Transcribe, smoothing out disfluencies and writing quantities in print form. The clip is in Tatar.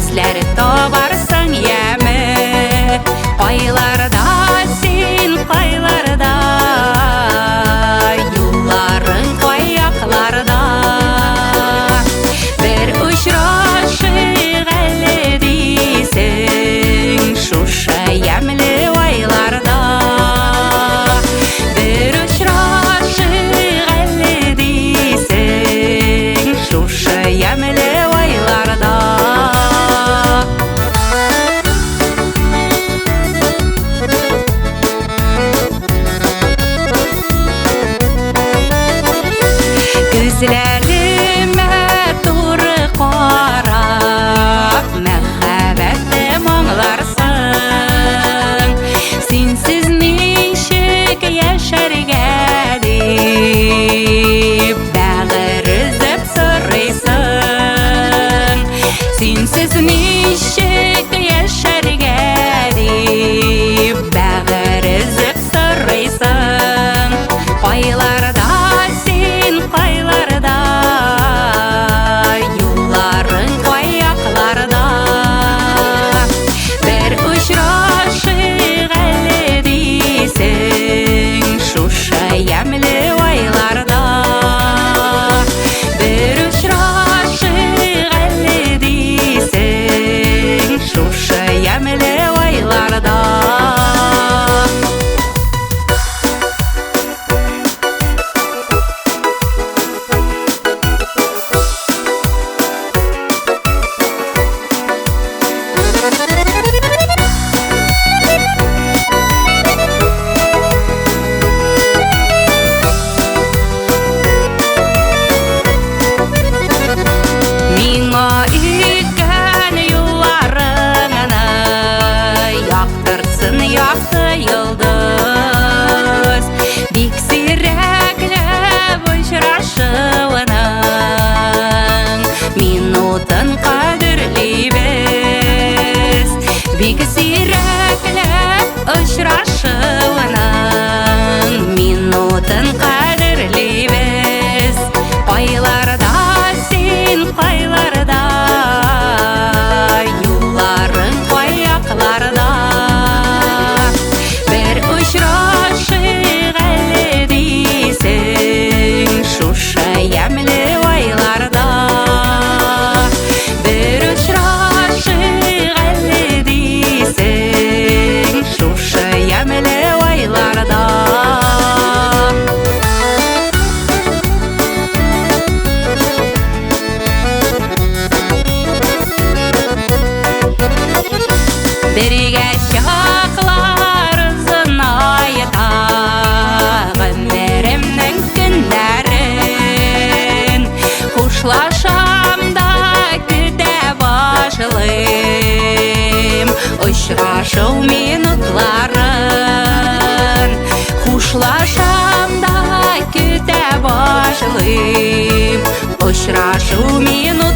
Сүзләр табарсың яме. Кайларда син, кайларда, юлларың кай якларда? Бер очрашыйк әле дисең, шушы ямьле айларда. Бер очрашыйк әле дисең, шушы ямьле айларда. Күзләремә туры карап, мәхәббәтем аңларсың. Синсез ничек яшәргә дип, бәгырь өзеп сорыйсың. Синсез ничек яшәргә дип, бәгырь өзеп сорыйсың. Кайларда син, кайларда, юлларың кай якларда? Бер очрашыйк әле дисең, шушы ямьле айларда. Бер очрашыйк әле дисең, шушы ямьле айларда. Миңа үткән юлларыңны яктыртсын якты йолдыз. Бик сирәкләп очрашуының минутын кадерлибез. Бик сирәкләп очрашуының минутын кадерлибез. Кайларда син, кайларда, юлларың кай якларда? Бер очрашыйк әле дисең, шушы ямьле айларда. Бер очрашыйк әле дисең, шушы ямьле айларда. Бергә чаклар озынайта гомеремнең көннәрен. Хушлашам да көтә башлыйм очрашу минутларын. Хушлашам да көтә башлыйм очрашу минутларын.